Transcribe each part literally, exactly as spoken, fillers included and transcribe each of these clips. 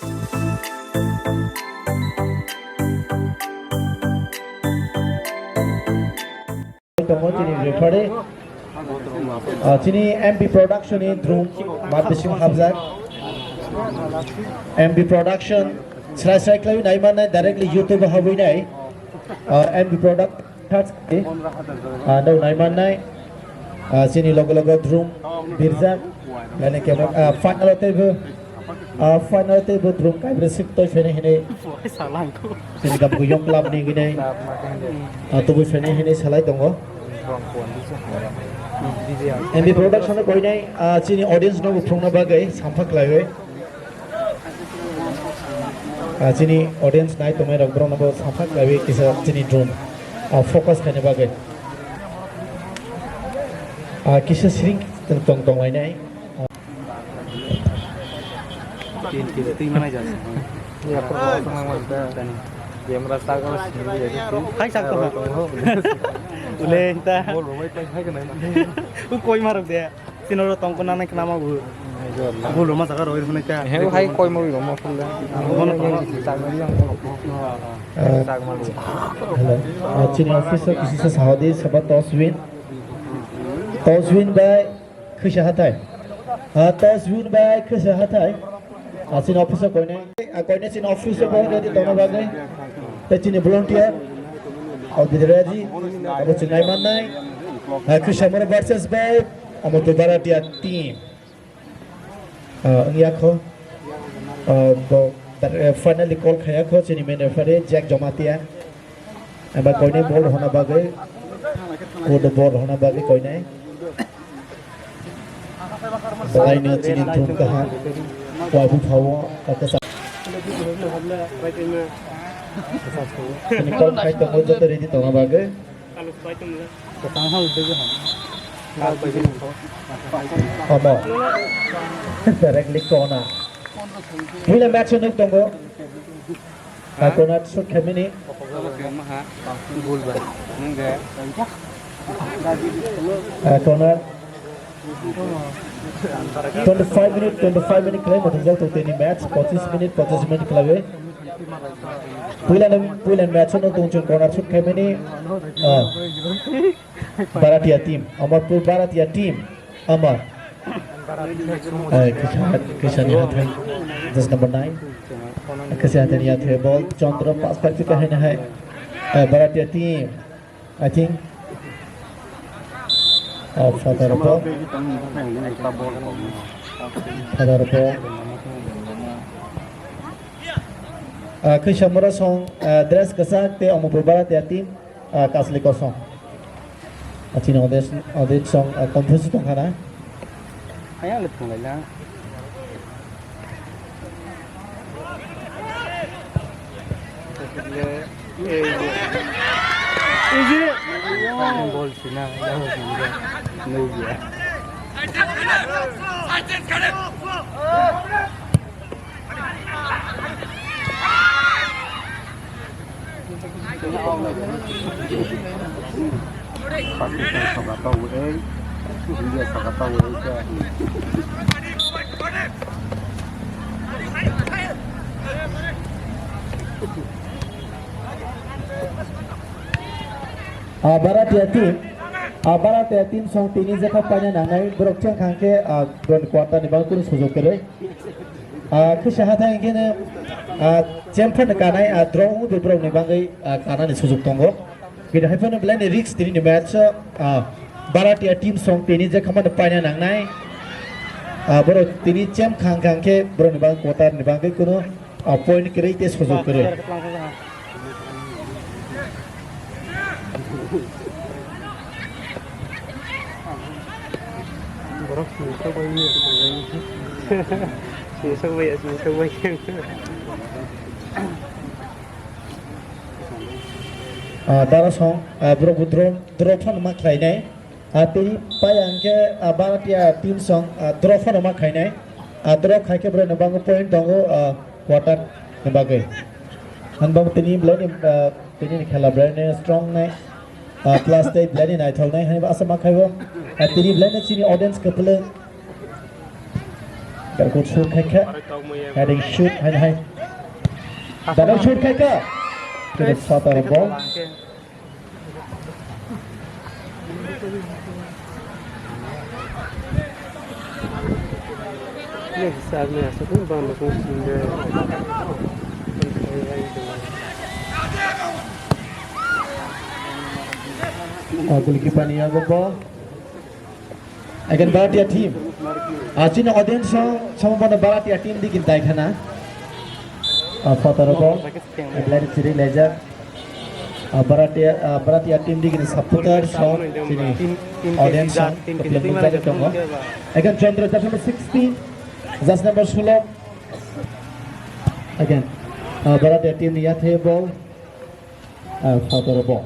Tongo chini referee, ah, chini M B Production ni drum ma bising habjak. M B Production srai srai khlaiwi naimanai, directly YouTube o habwi nai. Ah, M B Product third, ah, no naimanai. Ah, chini logo logo drum birjak. Lane kemo, ah, final o teibo, ah, final o teibo drum kaibra sik toi phene hinwi. Chini gam kuyok club ni hinwi, ah, tubui phene hinwi salai tongo. M B Production o koinai, ah, chini audience no buphungna bagwi sampha khlaiwi. Ah, chini audience nai tongmai rok borok no bo sampha khlaiwi kisa chini drum, ah, focus khaina bagwi. Ah, kisa siring tong tong lainai. Tin kilo twi manai jani. Camera sakno simi. Hai sakno. Ule ta. Bol rwbai pai hai kana. U koi marok de. Sino ro tongko nanai khnama bu. Bol rwma jaga roi hwnai ta. He hai koi mori rwma phulle. Bono tongma. Hello. Ah, chini office o kisa sahodi saba Toswin. Toswin bai. Khwisa hathai. Ah, Toswin bai khwisa hathai. Ah, chini office o koinai. Ah, koinai chini office o bai ready tongna bagwi. Tei chini volunteer. Abdul Raji. Abo chini nai mannai. Ah, Khwisa Mura versus bai. Amo to Baratia team. Ah, wngya kho. Ah, bo, eh, finally call khaya kho chini main referee Jack Jamatia. Eba koinai bol hona bagwi. Kudu bol hona bagwi koinai. Belaino chini thum kaha. Wabu phawo, kaka sa. Chini kol khai tongo joto ready tongna bagwi. Omo. Directly corner. Pula match nuk tongo. Corner shoot khaimani. Corner. Twenty-five minute, twenty-five minute khlai motong jak tong tini match, pochis minute, pochis minute khlaiwi. Puila ni, puila match no tong chun corner shoot khaimani. Ah. Baratia team, Amarpur Baratia team, Amar. Eh, kisa, kisa ni hathai, just number nine. Kisa hathai ni hathai ball, Chandra pass pai fika hai na hai. Eh, Baratia team, I think. Oh, father ball. Father ball. Ah, kisa mura song, ah, dress kasak te Amarpur Baratia team. Ah, Kasli kosong. Ah, chini audience, audience song, ah, confuse tongkha na. Ayang le thunglai lang. Easy. Bol sina, ya ho sina. Nugya. Pakistan sokha tau ei, India sokha tau ei khe. Ah, Baratia team, ah, Baratia team song tini jekha paina nangnai, borok chengkhang khe, ah, don quarter ni bagwi kunu sujok kwrwi. Ah, kisa hathai hwnkhe no, ah, champion kanai, ah, draw wngwi borokni bagwi, ah, kanani sujuk tongo. Bini hai phano belai ni risk tini ni match, ah, Baratia team song tini je khamani paina nangnai. Ah, borok tini champ khang khang khe borokni bagwi quarter ni bagwi kuno, ah, point kwrwi tei sujuk kwrwi. Borok sini sok bai ni. Sini sok bai, sini sok bai. Ah, dara song, ah, borok bo draw, draw phano ma khlai nai. Ah, tei pai ang khe, ah, Baratia team song, ah, draw phano ma khlai nai. Ah, draw khai khe borok ni bagwi point tongo, ah, quarter ni bagwi. Hanbam tini belai ni, ah, Tini ni khela belai ni strong nai, ah, plus tei belai ni naithok nai hai asa ma khai o. Ah, tini belai ni chini audience kwplwng. Tarkut shoot khai kha. Heading shoot hai hai. Double shoot khai kha. Kira sata ball. Goalkeeper ni yago ball. Again, Bharatia team. Ah, chini audience song, song bono Bharatia team digini dai khana. Ah, photo rogo. Belai chiri leja. Ah, Bharatia, ah, Bharatia team digini supporter song chini audience song. Again, Chandra, just number sixteen, just number sulok. Again, ah, Bharatia team ni yathe ball. Ah, photo rogo.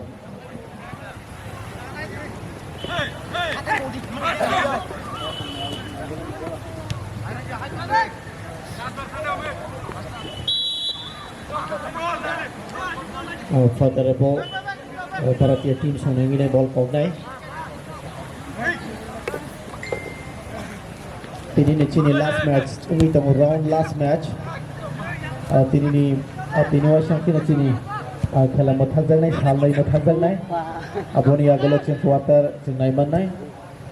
Oh, photo rogo. Oh, Bharatia team song nangini ball koknai. Tini ni chini last match, wngwi tongo round last match. Ah, tini ni, ah, tini waisa khe chini, ah, khela mwthakjaknai, salnwi mwthakjaknai. Aboni yagulo chwng quarter chwng nai mannai.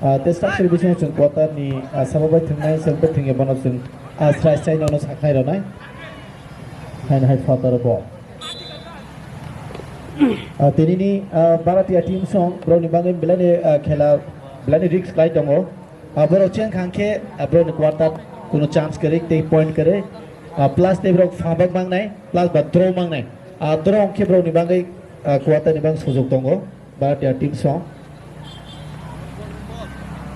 Ah, tei structure bisingo chwng quarter ni, ah, sabo bai thwngnai, sabo bai thwngya bono chwng, ah, srai srai nono saknai rwnai. Haino hai photo rogo. Ah, tini ni, ah, Bharatia team song, borokni bagwi belai ni, ah, khela, belai ni risk lai tongo. Ah, borok cheng khang khe, ah, borokni quarter kuno chance kwrwi tei point kwrwi. Ah, plus tei borok pha bak mangnai, plus ba draw mangnai. Ah, draw hwnkhe borokni bagwi, ah, quarter ni bagwi sujuk tongo. Bharatia team song.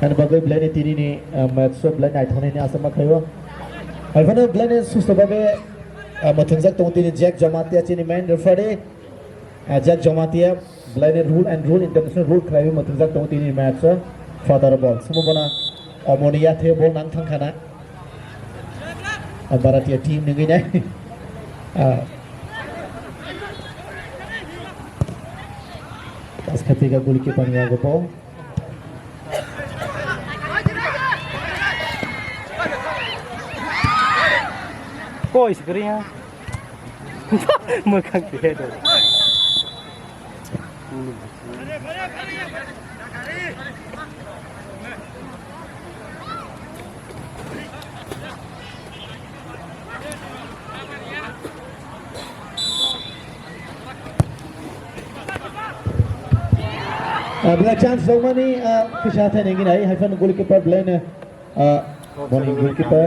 Ani bagwi belai ni tini ni, ah, match o belai naithoknai ni asa ma khaio. Hai phano belai ni susto bagwi, ah, mwthwngjak tongo tini Jack Jamatia chini main referee. Ah, Jack Jamatia belai ni rule and rule, international rule khlaiwi mwthwngjak tongo tini match o. Father ball. Sumo bona omoni yathe ball nang thang khana. Ah, Bharatia team nungwi nai. Ah. Pass khapiga goalkeeper ni yago ball. Koi sikri ya. Mwkhang khe do. Ah, belai chance rwmani, ah, kisa thai nangini hai, hai phano goalkeeper belai no, ah, boni goalkeeper.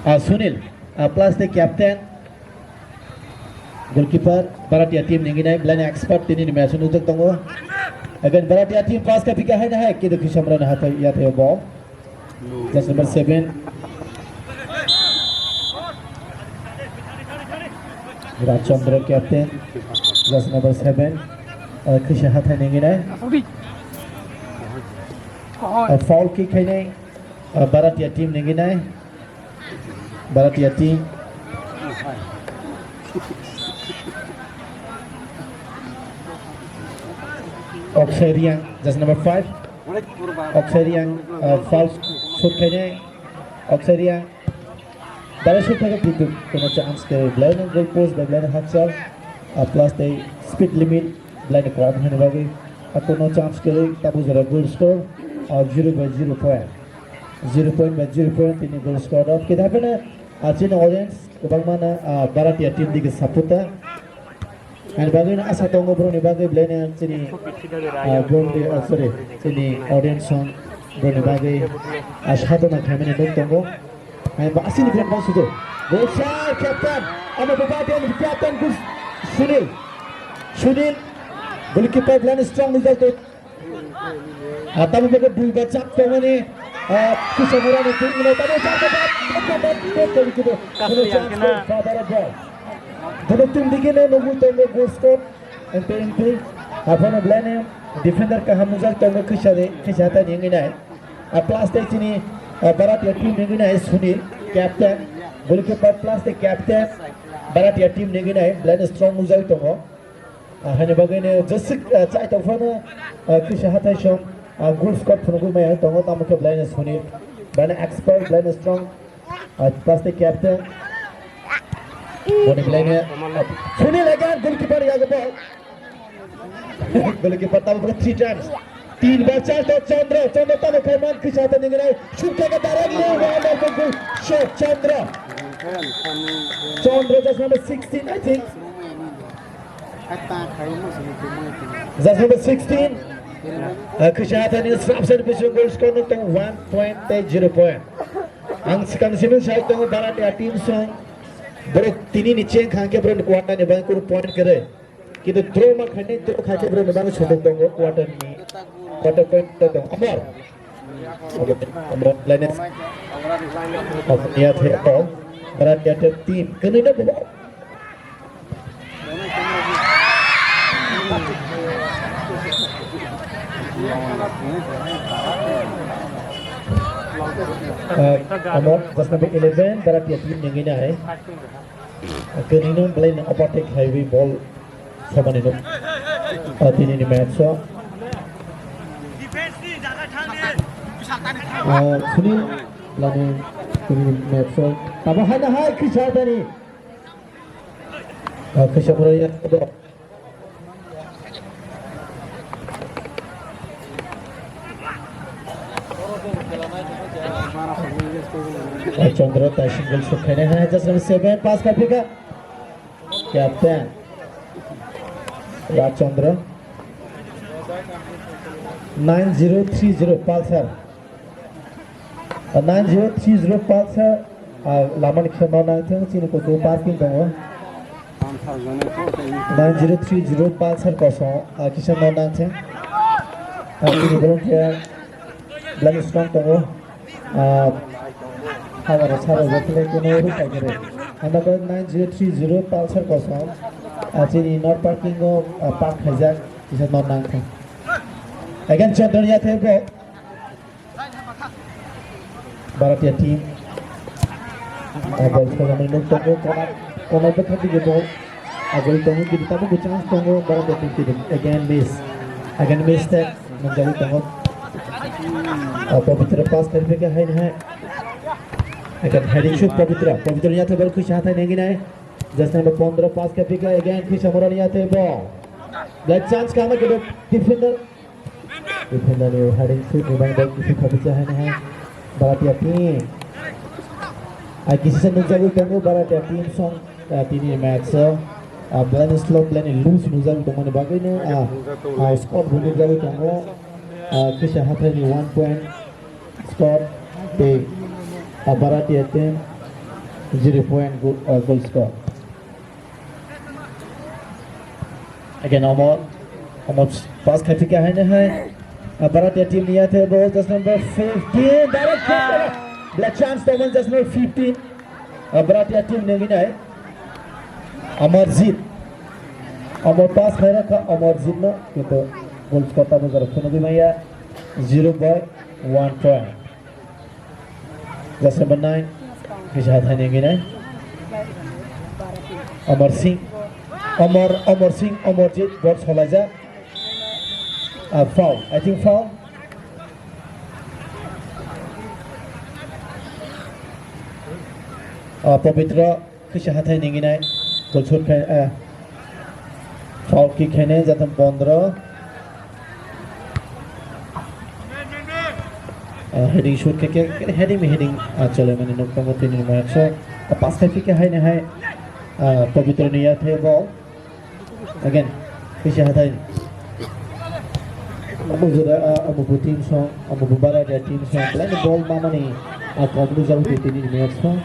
Ah, Sunil, ah, plus the captain, goalkeeper, Bharatia team nangini belai ni expert tini ni match nukjak tongo. Again, Bharatia team pass ka pika hai na hai, kido kisamra na hatai ya thayo ball. Just number seven. Rajchandra captain. Just number seven. Uh, Krisha hathai nangini. Uh, foul kick hai nai. Uh, Bharatia team nangini. Bharatia team. Oksai Riang, just number five. Oksai Riang, uh, foul shoot khainai. Oksai Riang. Dara shoot khainai, kintu kono chance kwrwi. Belai no goal post bai belai no hakchal. Uh, plus tei speed limit belai no kom hwnwi bagwi. Uh, kono chance kwrwi, tabuk jora goal score, uh, zero by zero point. Zero point by zero point tini goal score rok. Khe hapheno, ah, chini audience kwbangma no, ah, Bharatia team digi support ta. Ani bagwi no asa tongo borokni bagwi belai no chini, ah, borokni, ah, sorry, chini audience song borokni bagwi, ah, sadona khaimani nuk tongo. Ani ba asini fan bang sudo. Goal shot, captain. Amo Bharatia ni captain kus Sunil. Sunil. Goalkeeper belai no strong result. Ah, tamo bwkhe dui ba chak tongmani, ah, Kusongurani team ni tamo chak ba chak ba chak ba chak ba chak ba. Kasu yang kena. Father of God. Jono team digi no nugwi tongo goal scorer. Ente ente. Aphano belai ni defender kaham nujak tongo khisa de, khisa ta ni ngi nai. Ah, plus tei chini, ah, Bharatia team ni ngi nai Sunil, captain. Goalkeeper plus the captain, Bharatia team ni gwnai, belai no strong nukjagwi tongo. Ah, haini bagwi no jeswk, ah, chai tongphano, ah, Khwisa Hathai song, ah, goal scorer phunugwi maya tongo, tamo khe belai no Sunil, belai no expert, belai no strong, ah, plus the captain. Boni belai no, ah, Sunil again, goalkeeper yago ball. Goalkeeper tamo khe three times. Tin bar chance to Chandra, Chandra tamo khe man Khwisa Hathai ni gwnai, shoot khe direct le, wonderful goal shot Chandra. Chandra just number sixteen, I think. Just number sixteen. Uh, Khwisa Hathai ni strap side bising goal score no tong one point tei zero point. Ang swkang simi sai tongo Bharatia team song. Borok tini ni cheng khang khe borok ni quarter ni bagwi kunu point kwrwi. Kintu draw ma khainai, draw khaikhe borok ni bagwi sumuk tongo quarter ni, quarter point to tongo. Amor. Amor, Amor, line is. Amor, ya, the, oh. Bharatia team. Kani na bobo. Uh, Amor, just number eleven, Bharatia team nengina hai. Kani na belai na overtake highway ball. Samani nuk. Ah, tini ni match o. Ah, Sunil lani tini ni match o. Tabo hai na hai Khwisa Hathai ni. Ah, Khwisa Mura ya do. Ah, Chandra tai single shot khaina hai, just number seven, pass ka pika. Captain Rajchandra. Nine zero three zero Pulsar. Uh, nine zero three zero Pulsar. Uh, lamani kisa no nang thang, chini kutu parking tongo. Nine zero three zero Pulsar kosom, uh, kisa no nang thang. Uh, chini volunteer belai strong tongo. Ah, hamara sara joto le kono rupai kere. Handa ko nine zero three zero Pulsar kosom. Ah, chini no parking o, ah, park khaijak, kisa no nang thang. Again, Chandra ya thebo. Bharatia team. Ah, ball khojamani nuk tongo, kona, kona bwkha dige ball. Agoi tongo, kiri tabuk bo chance tongo, Bharatia team kiri. Again miss. Again miss tag, nungjagwi tongo. Ah, Pabitra pass khaipikha haini hai. Again heading shoot Pabitra. Pabitra ni athai ball Khwisa Hathai nenginai. Just number pondro pass khaipikha, again Khwisa Mura ni athai ball. That chance kama kedo defender. Defender ni heading shoot ni bang bang kisi khapicha haini hai. Bharatia team. Ai kisi se nukjagwi tongo Bharatia team song, ah, tini match o, ah, belai ni slow, belai ni loose nukjagwi tongmani bagwi no, ah, ah, score bo nukjagwi tongo. Ah, Khwisa Hathai ni one point score tei, ah, Bharatia team zero point go-, ah, goal score. Again, Omor. Omor pass khai thika haino hai. Ah, Bharatia team ni athai ball, just number fifteen. Direct shot. Black chance to win, just number fifteen. Ah, Bharatia team ni nai. Amarjit. Omor pass khai rakha Amarjit no. Kintu goal score tamo jora phunugwi maya. Zero by one point. Just number nine, Khwisa Hathai ni nai. Amar Singh, Amar, Amar Singh, Amarjit, ball solaijak. Ah, foul, I think foul. Ah, Pabitra. Khwisa Hathai ni nai, goal shoot khai, ah, foul kick khainai, jatham pondro. Ah, heading shoot khe, khe, khe, heading, heading, ah, chole mani nuk tongo tini match o. Ah, pass khai phi khe haino hai, ah, Pabitra ni athai ball. Again, Khwisa Hathai. Amo jora, ah, amo bo team song, amo bo Bharatia team song. Belai ni ball mamani, ah, kom rijak di tini ni match song.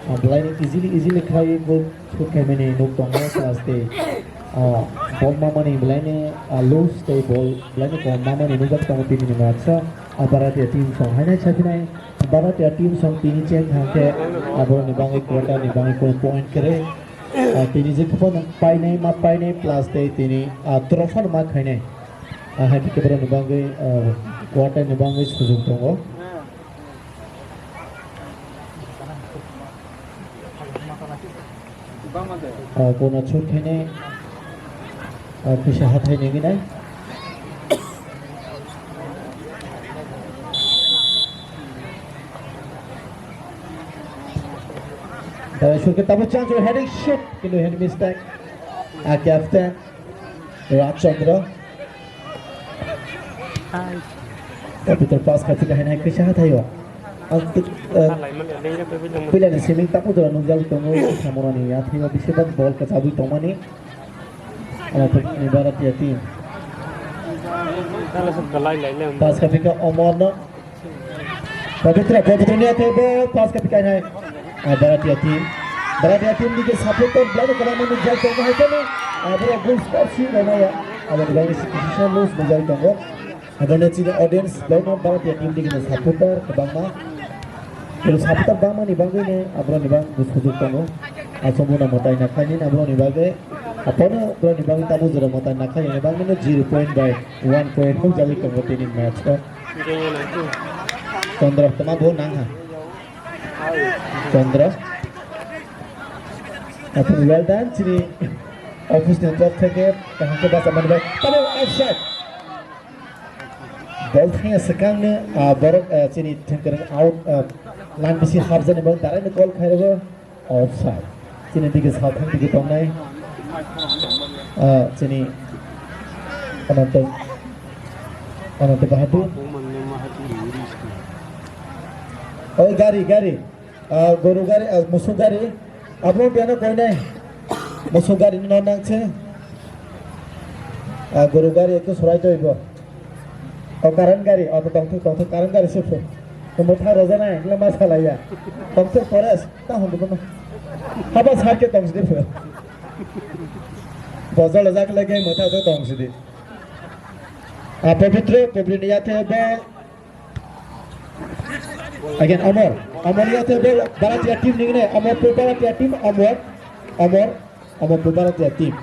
Ah, belai ni easily, easily khai goal shoot khai mani nuk tongo plus tei, ah, ball mamani belai ni, ah, loose tei ball belai ni kom mamani nukjak tongo tini ni match song. Ah, Bharatia team song. Haino sai phinai Bharatia team song tini cheng thang khe, ah, borok ni bangwi quarter ni bangwi point kwrwi. Ah, tini je khapang painai ma painai plus tei tini, ah, trophy ma khainai. Ah, hai khe borok ni bagwi, ah, quarter ni bagwi sujung tongo. Ah, kona chut khainai, ah, kisa hathai nini nai. Dara shurke tabo chance, heading shot, kintu hand mistake. Ah, captain Raj Chandra. Computer pass khachi kahai nai kisa hathai o. Ang tik, eh, pila ni siming tapu jora nungjak tongo, samurani yathai o bisi bak bol kachabwi tongmani. Ala ni Bharatiya team. Pass khachi ka Omor no. Pavitra, Pavitra ni athe bo pass ka pikai nai. Ah, Bharatiya team. Bharatiya team ni ke supporter blai ko kala manu jai ko hai ko. Ah, bro, goal score si ko maya. Abo ni bangni situation lose bo jai tongo. Abo ne chini audience blai no Bharatiya team ni ke supporter ko bangma. Kero supporter bangma ni bangni ne abro ni bang bus khujuk tongo. Asomo na motai na khaini abro ni bage. Apono abro ni bangni tabu jora motai na khaini bangni no zero point by one point huk jai tongo tini match ko. Chandra, toma bo nang ha. Chandra. Apun well done, chini office ni top theke kaham ke basa mani bai. Tamo offside. Bol thangya sekang ni, ah, borok, ah, chini thengker out, ah, line bisi hapjani bol darai ni goal khairego. Offside. Chini dige sathang dige tongnai. Ah, chini Ananta, Ananta Bahadur. Oi, gari, gari. Ah, goru gari, ah, musuk gari. Abo biano koinai. Musuk gari no nangse. Ah, goru gari ekko surai toibo. O current gari, o to tongthok, tongthok, current gari se phu. Tongbo tha roja nai, le ma salaiya. Tongthok forest, ta hon dubo. Haba sar ke tong sidi phu. Bojol jak le ge motha to tong sidi. A Pavitra, Pavitra ni yathe bo. Again, Amor. Amor yathe bo, Bharatiya team ni ne, Amor to Bharatiya team, Amor. Amor. Abo Bharatiya team.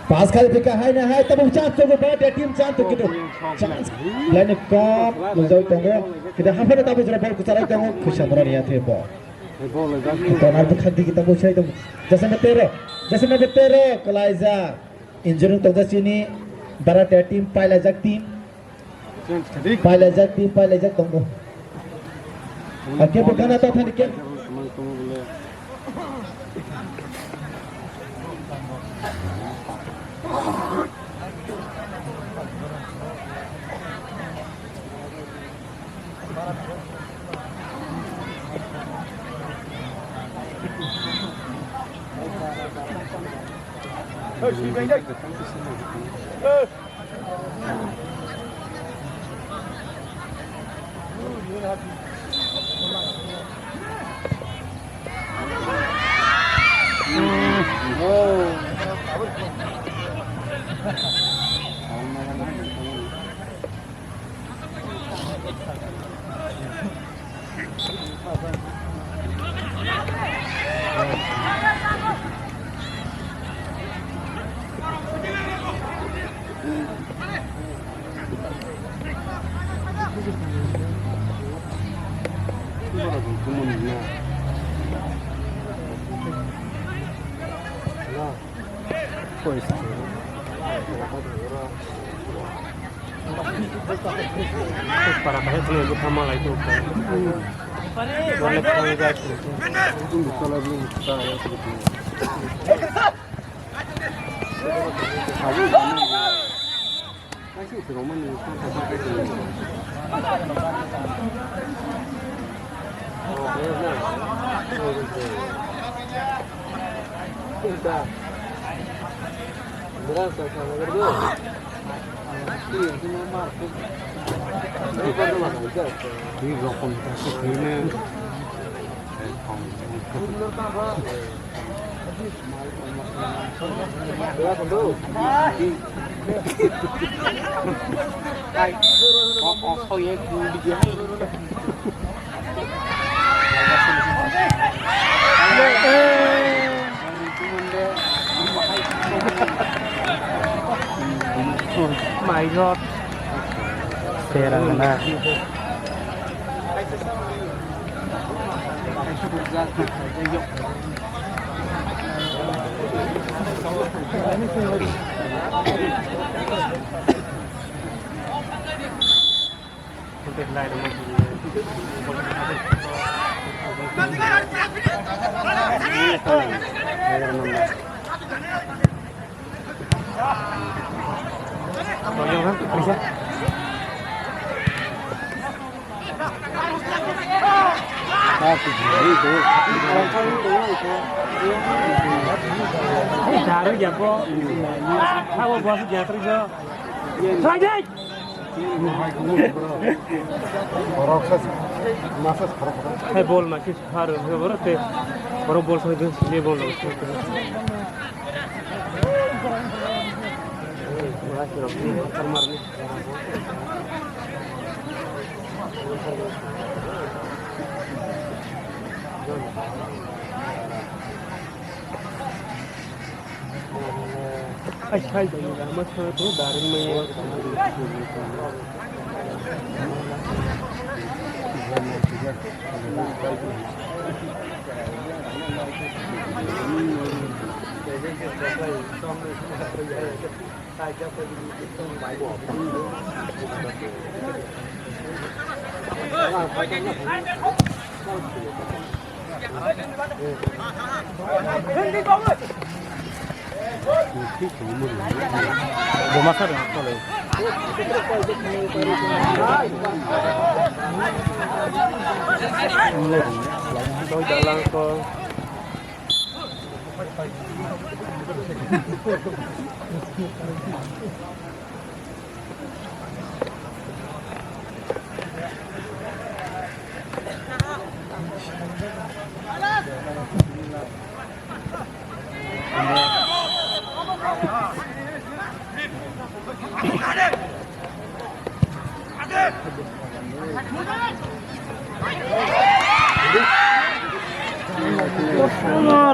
Pass khali pika hai na hai, tabo chance to Bharatiya team chance to kitu. Chance. Line kom, mujau tongo. Kita hampir tabo jera bol kucharai tongo, kusa Bharatiya team bol. Corner bukha digi tabo chai tongo. Jasa na tero, jasa na tero, Kalaija. Injury tongja chini, Bharatiya team, pailajak team. Pailajak di, pailajak tongo. Ake bukana ta thani ke. Para kahai khwlai bwtha malai tong kha. Wale khwlai gai khwlai tong. Mairot. Sera na. Daru ya po. Hawa bosu jatri jo. Lagi. Hai bol ma kis har bor te. Bor bol sai dun le bol. Ai, sai da ni da ma sa to darin mai.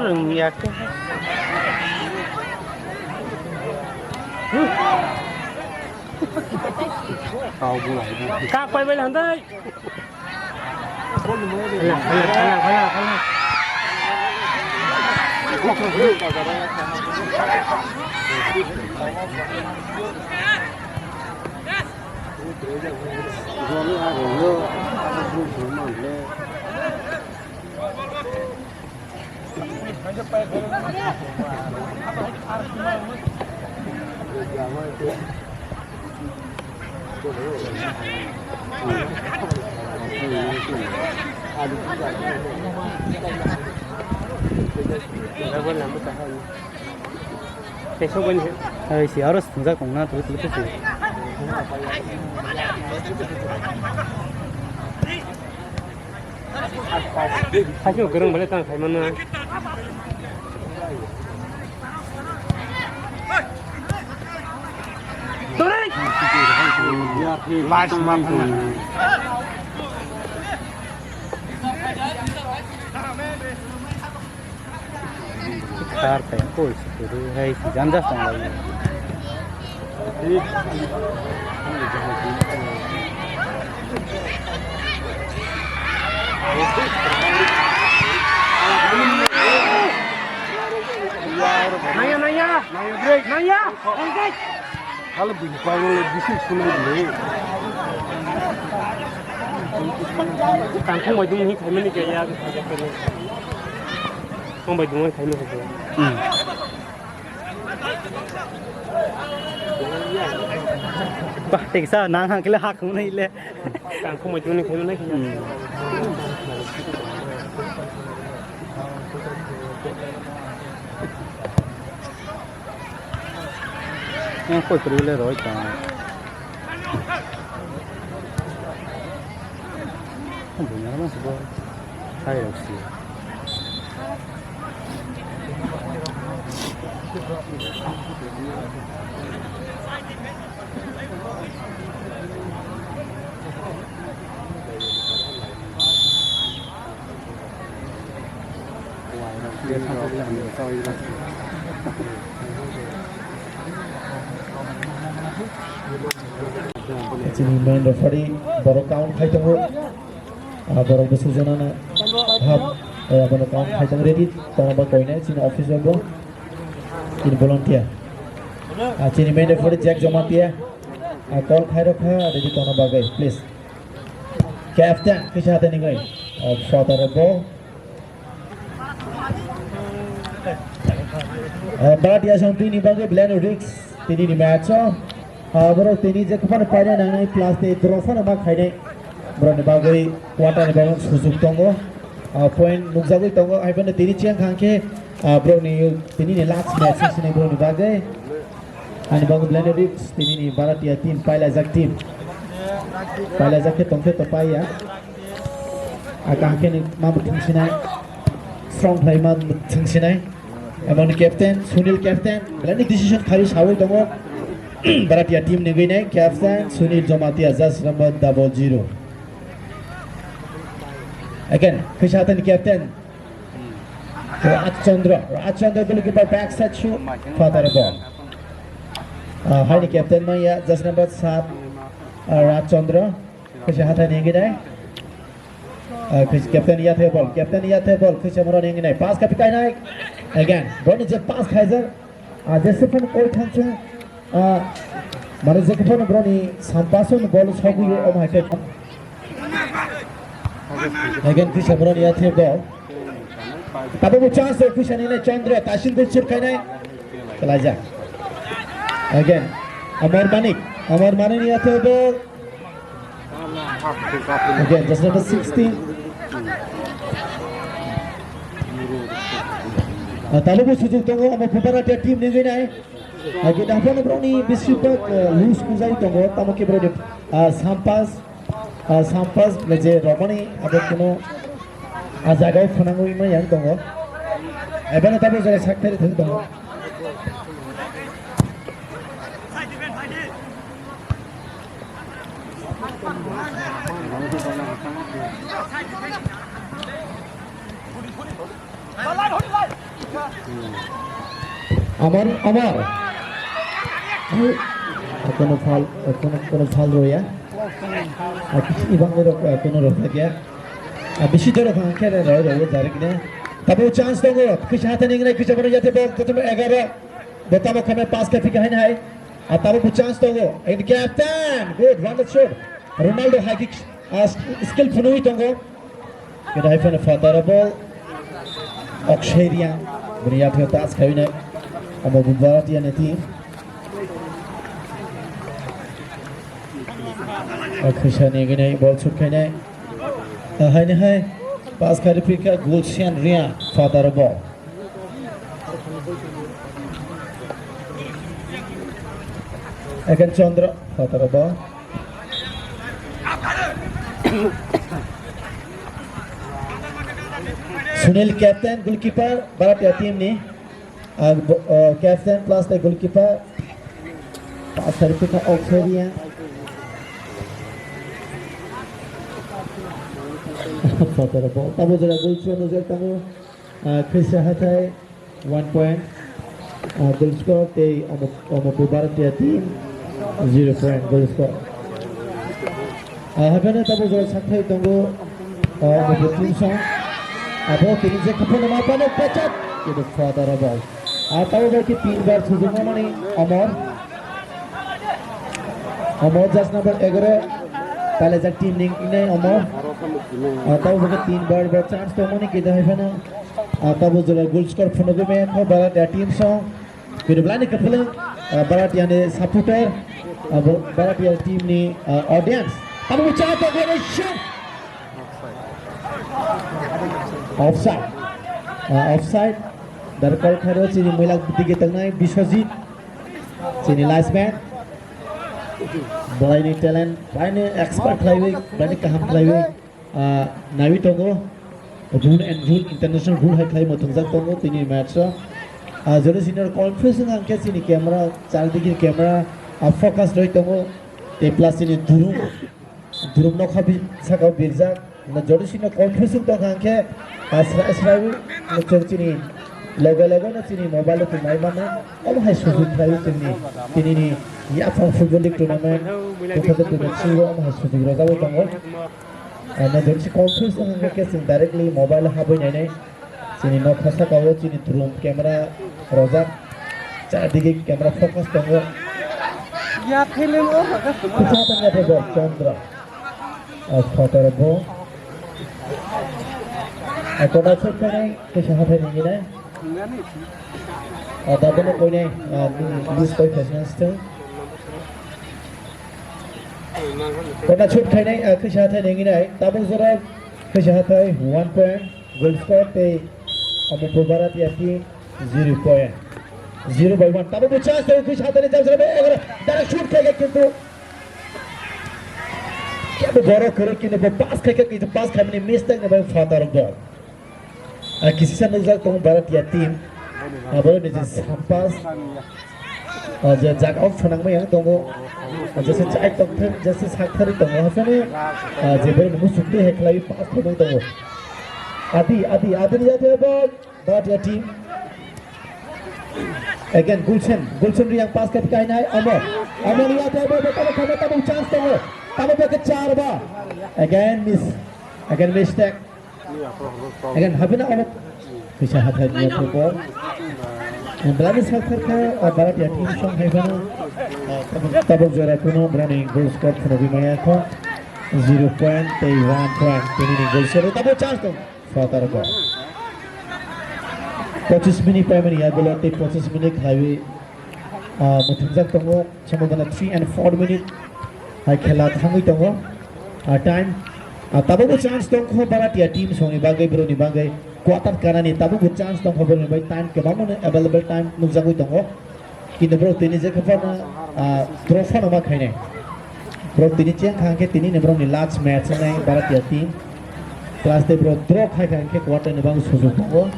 Rwngya khe. Kak pai bai handai. Phala, phala, phala, phala, phala. Ai, si aro swngjak tongna twi twi twi. Hakhe kwrwng belai tang khaimano. Last month. Khar kaya koi si kuru hai si janja tong lai. Naya, naya, naya, naya, engage. Hala bini pagol le bisi sunai le. Tangkhung bai dung ni khaimani ke ya, ya kene. Tong bai dung ni khaimani ke. Hmm. Bah, teksa nang hang kila hak hunai le. Tangkhung bai dung ni khaimani ke. Hmm. Yang koi kuri le roi ta. Bunya ma se bo. Hai rok si. Chini main referee borok count khai tongo. Ah, borok bwswk janano hap. Eh, abono kam khaijak ready tongna bagwi koinai chini office o bo. Chini volunteer. Ah, chini main referee Jack Jamatia. Ah, call khairokha ready tongna bagwi, please. Captain, kisa hata ningoi. Oh, father ball. Ah, Bharat Yasong tini bagwi belai no risk tini ni match o. Ah, borok tini je kwphano paina nangnai plus tei draw phano ma khainai. Borokni bagwi quarter ni bagwi sujok tongo. Ah, point nukjagwi tongo. Hai phano tini cheng kha khe, ah, borokni tini ni last match se sinai borokni bagwi. Ani bagwi belai no risk tini ni Bharatia team, pailajak team. Pailajak khe tongkhe to paiya. Aka hake ni ma muthung sinai. Strong khlai ma muthung sinai. Emon captain, Sunil captain. Belai ni decision khawi sawi tongo. Bharatia team ni gwi nai captain Sunil Jamatia, just number double zero. Again, kisa hatani captain. Raj Chandra. Raj Chandra goalkeeper backside shoot. Father ball. Ah, haini captain maya, just number sat, ah, Raj Chandra. Kisa hatai ni gwi nai. Ah, kis-, captain yathe ball. Captain yathe ball. Kisa moro ni gwi nai. Pass kapi kai nai. Again. Boni je pass khaijak. Ah, je sepan koi thansa. Ah, mane je kephano boroni sampasun bol sogwi o, omo hai khe. Again, kisa boroni yathe ball. Tabuk bo chance o kisa ni nai Chandra, tasin de chip khainai. Kalaja. Again, Amar Manik. Amar Manik ni yathe ball. Again, just number sixteen. Ah, tabuk bo sujok tongo, omo Bharatia team ni gwi nai. Agi daphano borokni besibak, eh, loose kujai tongo, tamo khe borokni, ah, sampas, ah, sampas le je romani abo kuno, ah, jagao phwnangwi ma yang tongo. Ebeno tamo jaga sak thari thang tongo. Amar, Amar. Kono foul, kono, kono foul roya. Ibang rok, kono rok ya. Bisi doro khang khe roi roi direct ne. Tabo chance tongo. Kisa hata ning nai kisa boro yate bol kotum egaro. Botamo khame pass khe phika hain hai. Tabo chance tongo. And captain, good, wonderful shot. Ronaldo high kick, ah, skill phunui tongo. Kedai phano fatara ball. Akshay Riang. Bini yathai touch khainai. Omo Bharatia ni team. Akshay ni gini ball shoot khainai. Haini hai. Pass khari phika Gulshan Riang. Fatara ball. Again Chandra. Fatara ball. Sunil captain, goalkeeper, Bharatia team ni. Ah, bo-, ah, captain plus the goalkeeper. Pasar kita Australia. Fatara ball. Tabo jora goal shoot nujak tongo. Ah, Khrista hathai. One point, ah, goal score tei omo, omo Bharatia team zero point goal score. Ah, hapheno tabo jora sakthai tongo, ah, omo team song. Abo tini je khapano ma pano pechat, kini fatara ball. Ah, tabo bai ki tin bar sujung mani Omor. Omor just number egaro, Palajak team ning inai Omor. Ah, tabo bai ki tin bar bar chance tongmani kida hapheno. Ah, tabo jora goal score phunugwi maya kho Bharatia team song. Kini belai ni kwphlwng, ah, Bharatia ni supporter, ah, bo-, Bharatia team ni, ah, audience. Tabo bo cha to gwe shot. Offside. Ah, offside. Darkar kharo chini muilak digi tangnai Biswajit. Chini last man. Belai ni talent, belai ni expert khlaiwi, belai ni kaham khlaiwi. Ah, nawi tongo. Rule and rule, international rule hai khlai muthungjak tongo tini match o. Ah, jora senior conference hwnkha khe chini camera, chardigi camera, ah, focus roi tongo. Tei plus chini durum, durum nokha bi-, saka o birjak. Na jora senior conference tongkha khe, ah, sra-, sra-, no chwng chini loge loge no chini mobile o tongmai mano. Omo hai sujug khlai chini, tini ni yaphang football league tournament two thousand twenty-three o omo hai sujug rojak tongo. Ano jotsi confuse wngkha khe chwng directly mobile habwi nainai. Chini nokha saka o chini drum camera rojak. Chardigi camera focus tongo. Ya film o haka sumana. Kusa tanya phai bo Chandra. O photo rok bo. Ako na chuk khe nai kisa hathai nini nai. O da bono koi nai. List koi fashion stung. Kona shoot khainai, ah, khwsa hathai nengwi nai. Tabuk jora khwsa hathai one point, goal score tei Amarpur Baratia team zero point. Zero by one. Tabuk bo chance tei khwsa hathai ni jab jora egar direct shoot khaikha kintu kebo borok kwrwi kintu bo pass khaikha kintu pass khaimani mistake ni bai phataro ball. Ah, kisisa nukjak tongo Baratia team. Ah, borok ni je sampas. Ah, je jaga o phwnangmani ang tongo. Ah, jesa chai tongthok, jesa sakthari tongo. Haphano, ah, je borok ni muchuk twi hai khlai pass phwnang tongo. Adi, adi, adi ni jate bo Baratia team. Again, Gulsen, Gulsen Riang pass khe kainai, Amar. Amar ni jate bo, bo, tamo, tamo, tamo chance tongo. Tamo bo ke char ba. Again, miss. Again, mistake. Again, habina oro kisa hathai niya thuko. Belani sakthar kha, ah, Baratia team song hai bana. Tabuk jora kuno belani goal score phunugwi maya kho. Zero point tei one point. Tini ni goal score tabuk chance tong. Phatar kho. Pochis minute paimani ya goal tei pochis minute khlaiwi, ah, muthungjak tongo. Somo gana three and four minute hai khela thangwi tongo. Ah, time, ah, tabukbo chance tongkho Baratia team songni bagwi, borokni bagwi quarter kanani tabukbo chance tongkho, borokni bai time kwbangmano available time nukjagwi tongo. Kintu borok tini je khe phano, ah, draw phano ma khainai. Borok tini cheng kha hwnkhe tini ni borokni last match wngnai Baratia team. Plus tei borok draw khai kha hwnkhe quarter ni bagwi sujuk tongo.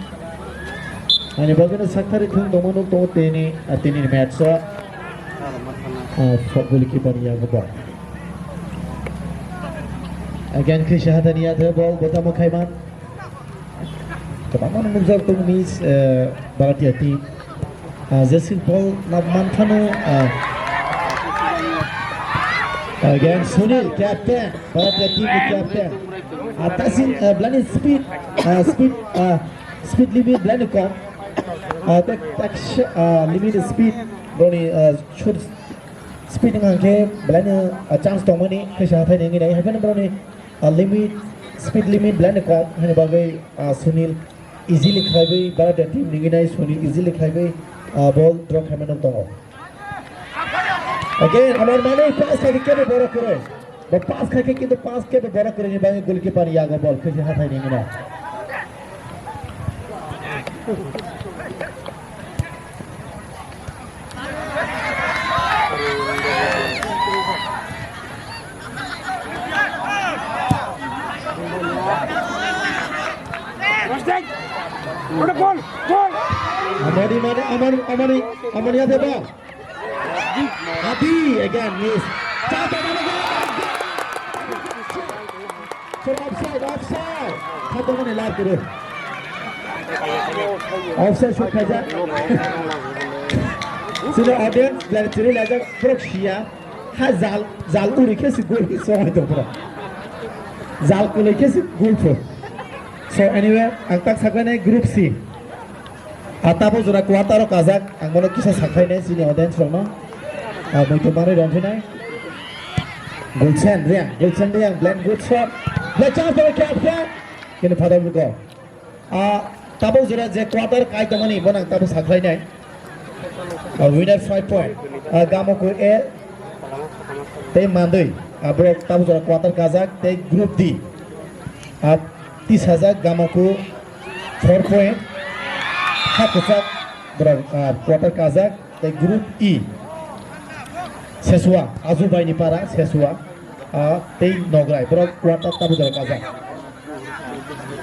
Ani bagwino sakthari thung tongma nuk tongo tini, ah, tini ni match o. Ah, goalkeeper ni yago ball. Again, Krisha Hathani yathai ball, botamo khaiman. Kwbangma nukjak tongo miss, eh, Baratia team. Ah, Jason Paul na manthano, ah, again, Sunil, captain, Baratia team ni captain. Ah, tasin, ah, belani speed, ah, speed, ah, speed limit belani kom. Ah, tak, tak, ah, limit speed, boni, ah, shoot speed wngkha khe belani, ah, chance tongmani, khe sa hathai nengwi nai, haikhe boroni, ah, limit, speed limit belani kom, haini bagwi, ah, Sunil easily khlaiwi Baratia team nengwi nai, Sunil easily khlaiwi, ah, ball draw khaimano tongo. Again, amar mane pass khai khe kebo borok kwrwi. Bo pass khai khe kintu pass kebo borok kwrwi ni bagwi goalkeeper ni yago ball khe hathai nengwi nai. Amani, mani, amani, amani, amani ate ba. Adi, again, miss. Chata, mani, sir, offside, offside. Khato mani lar kuru. Offside shoot khaja. Sino audience, lar chiri laja, borok siya. Ha jal, jal uri khe si gol hi song hai tong pura. Jal kulai khe si gol pho. So anyway, ang tak saknai group C. Ah, tabo jora quarter o kajak, ang bono kisa sakhainai chini audience rokno. Ah, muitu manwi rongphinai. Gulsen Riang, Gulsen Riang, blind good shot. Blind chance for captain. Kini phatar buko. Ah, tabo jora je quarter kai tongmani, bono ang tabo sakhainai. Ah, winner five point. Ah, Gamoko A tei Mandwi. Ah, borok tabo jora quarter kajak tei group D. Ah, Tisajak Gamoko four point. Ha kwchak borok, ah, quarter kajak tei group E. Sesua, Ajubai ni para, Sesua, ah, tei Nograi, borok quarter tabo jora kajak.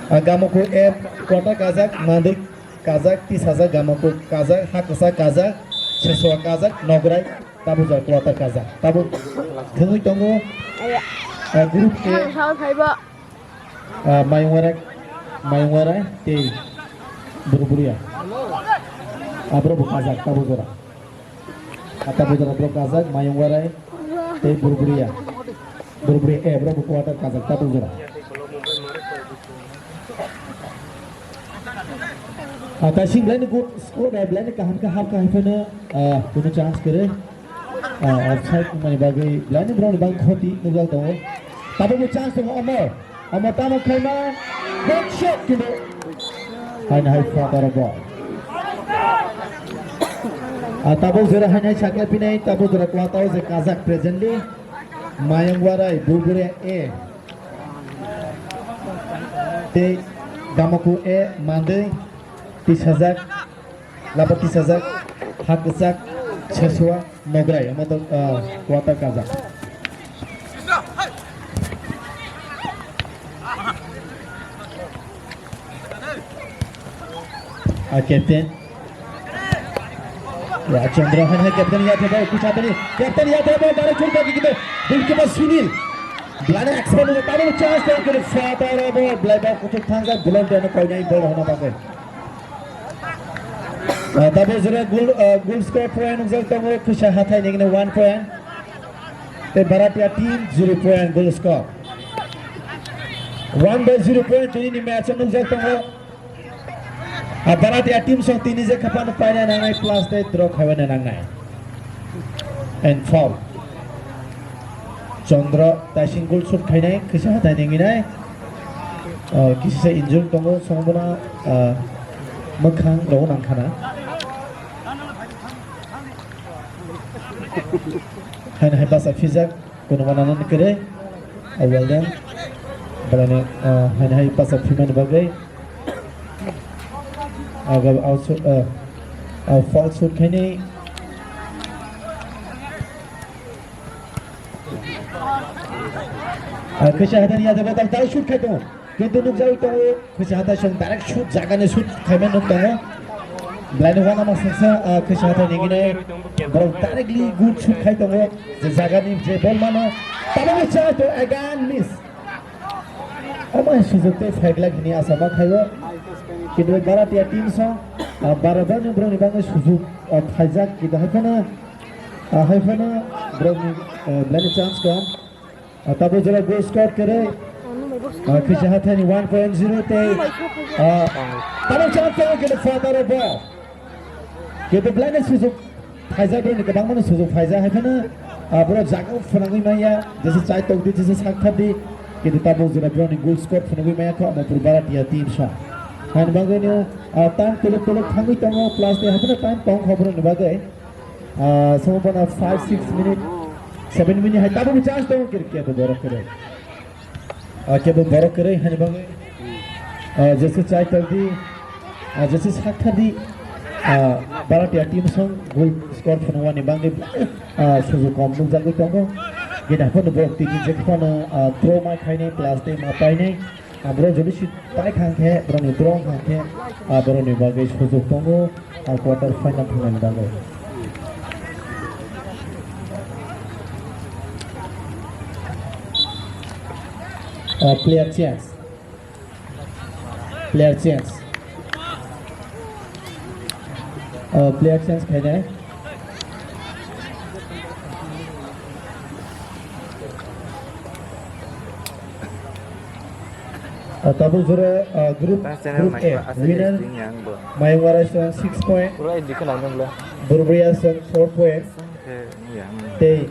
Ah, Gamoko F quarter kajak, Mandwi kajak, Tisajak Gamoko kajak, ha kwchak kajak, Sesua kajak, Nograi tabo jora quarter kajak. Tabo thwngwi tongo, ah, group A. Ah, Mayungwarai, Mayungwarai tei Burburia. Aborok bo kajak tabo jora. Ah, tabo jora borok kajak, Mayungwarai tei Burburia. Burburia, eh, borok bo quarter kajak tabo jora. Ah, Taising belai ni good score, eh, belai ni kaham khe hap khe hai phano, ah, kuno chance kwrwi. Ah, offside wngmani bagwi belai ni borokni bang khoti nukjak tongo. Tabukbo chance tongo Amor. Amor tamo khaima. Good shot kintu. Haino hai fataro ball. Ah, tabuk jora haino hai sakya pinai, tabuk jora kwatao je kajak presently. Mayang Warai, Buburia A. Tei Damaku A, Mandwi, tisajak, laba tisajak, ha kwchak, Sesua, Nograi, omo to, ah, kwata kajak. Ah, captain. Ya, Chandra, hai, hai, captain ya, thebo, kuchatani, captain ya, thebo, direct shoot kaki kita, goalkeeper Sunil. Belai ni expert ni, tamu chance tong kiri, fataro ball, belai ball kuchuk thangjak, belai ball koinai ball hona bagwi. Ah, tabuk jora goal, ah, goal score point nukjak tongo, Khwisa Hathai ni one point. Tei Bharatia team zero point goal score. One by zero point tini ni match nukjak tongo. Ah, Bharatia team song tini je khapano paina nangnai plus tei draw khaiwana nangnai. And foul. Chandra Taising goal shoot khainai, Khwisa Hathai ni nginai. Ah, kisa injured tongo, songbono, ah, mwkhang rok nangkhana. Haino hai basa phijak, kuno manana kwrwi. Ah, well done. Belai no, ah, haino hai basa phimani bagwi. Aga also, ah, ah, foul shoot khaini. Ah, Khwisa Hathai ni yathai bwtang tang shoot khai tongo. Kintu nukjagwi tongo, Khwisa Hathai song direct shoot jagani shoot khaima nuk tongo. Belai no wana masaksa, ah, Khwisa Hathai ni gini borok directly good shoot khai tongo. Je jagani je ball mano, tabukbo chance to again miss. Omo hai sujok tei phaikla hini asa ma khaio. Kintu Bharatia team song, ah, bara bani borokni bagwi sujok, ah, phaijak kintu haiphano, ah, haiphano borokni, ah, belai ni chance kom. Ah, tabuk jora goal score kwrwi. Ah, Khwisa Hathaini one point zero tei, ah, tabuk chance tongo kintu fataro ball. Kintu belai no sujok phaijak, borokni kwbangma no sujok phaijak, hai phano, ah, borok jaga o phwnangwi manya, jesa chai tokdi, jesa sak thardi, kintu tabuk jora borokni goal score phwnangwi manya kho, Amapur Bharatia team song. Haini bagwi no, ah, time kolok kolok thangwi tongo, plus tei hai phano time tong kho borokni bagwi. Ah, somo bono five, six minute, seven minute hai tabuk chance tongo, kir-, kebo borok kwrwi. Ah, kebo borok kwrwi hani bagwi. Ah, jesa chai tokdi, ah, jesa sak thardi, ah, Bharatia team song goal score phunukmani bagwi, ah, sujok kom nukjagwi tongo. Gini haphano borok tini je phano, ah, draw ma khainai, plus tei ma painai. Ah, borok jodi si tai khang khe, borokni draw khang khe, ah, borokni bagwi sujok tongo, ah, quarter final thangnani bagwi. Ah, player change. Player change. Ah, player change khainai. Ah, tabuk jora, ah, group, group A winner, Mayung Warai song six point, Burubria song four point, tei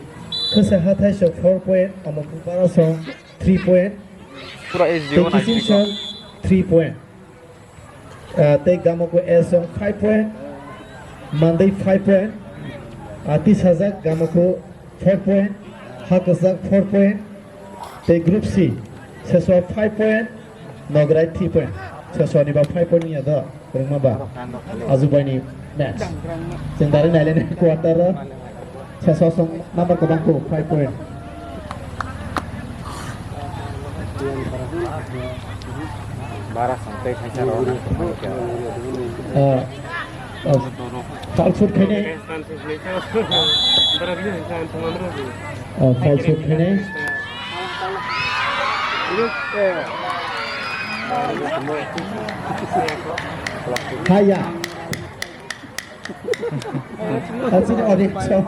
Khwsa Hathai song four point, Amapur Bara song three point, tei Kisim song three point. Ah, tei Gamako A song five point, Mandai five point, ah, Tisajak Gamako four point, Hakwchak four point, tei Group C, Seswa five point, Nograi three point. Seswani ba five point wngya do, kwrwngma ba. Ajubaini match. Chwng dari nailai quarter o. Sesosong number kwbang kho, five point. Bara song tei kaisa rw na tongmani khe. Ah, ah, foul shoot khainai. Ah, foul shoot khainai. Haya. Chini audience o.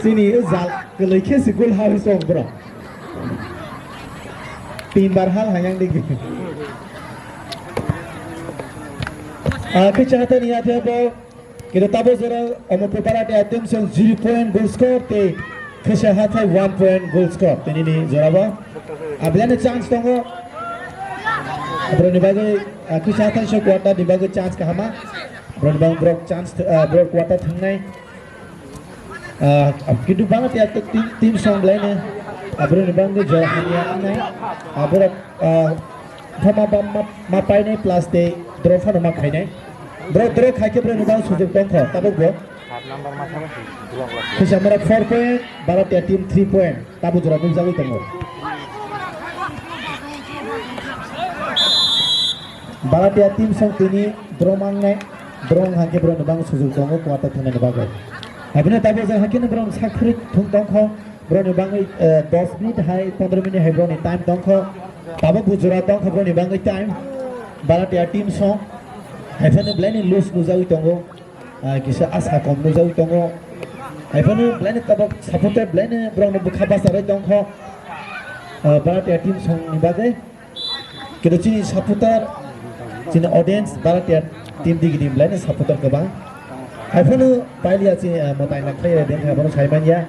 Chini o jal kwlwi khe si goal ha song bro. Tin bar hal hayang digi. Ah, Khwisa Hathai ni yathai bo, kino tabo jora Amarpur Baratia team song zero point goal score tei Khwisa Hathai one point goal score. Tini ni jora bo. Abelani chance tongo. Abroni bagwi, ah, Khwisa Hathai song quarter ni bagwi chance kahama. Abroni bagwi borok chance, ah, borok quarter thangnai. Ah, kintu bangma tiya team, team song belai no, ah, borok ni bangma jora hamya wngnai. Ah, borok, ah, thoma ba ma, ma painai plus tei draw phano ma khainai. Borok draw khai khe borok ni bangma sujok tongkho, tabuk bo. Khwisa Mora four point, Baratia team three point, tabuk jora nukjagwi tongo. Baratia team song tini draw mangnai, draw wng hangkhe borokni bangma sujok tongo quarter thangnani bagwi. Haibino tabuk jang hakhe borok sak phwrwk thung tongkho, borokni bangwi, eh, dos minute hai pondro minute hai borokni time tongkho. Tabuk bo jora tongkho borokni bangwi time. Baratia team song haiphano belaini loose nukjagwi tongo, ah, kisa asa kom nukjagwi tongo. Haiphano belaini tabuk supporter belaini borokno bwkha bacharwi tongkho, ah, Baratia team songni bagwi. Kino chini supporter, chini audience, Baratia team digi team belai ni supporter kwbang. Haiphano pailiya chini, ah, mwtai na khlai rede, haiphano sai manya.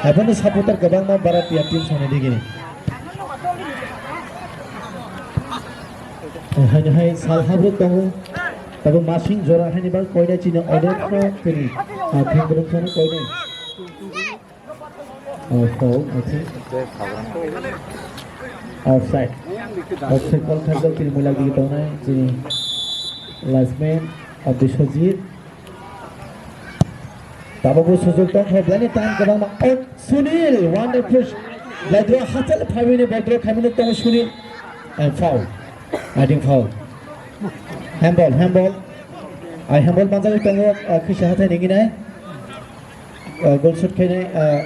Haiphano supporter kwbangma Baratia team songni digi ni. Haino hai sal habrwk tongo. Tabo masing jora haini bang koinai chini audience no chini, ah, thengbrwng sano koinai. Oh, foul, I think. Offside. Offside call khaijak chini mulak digi tongnai chini linesman Abdul Sajid. Tabuk bo sujok tongkha, belai ni time kwbangma. Oh, Sunil, wonderful. Belai draw hachal phaimani ball draw khaimani tongo Sunil. And foul. I think foul. Handball, handball. Ai handball manjagwi tongo, ah, Khwisa Hathai ni hinwi nai. Ah, goal shoot khainai, ah,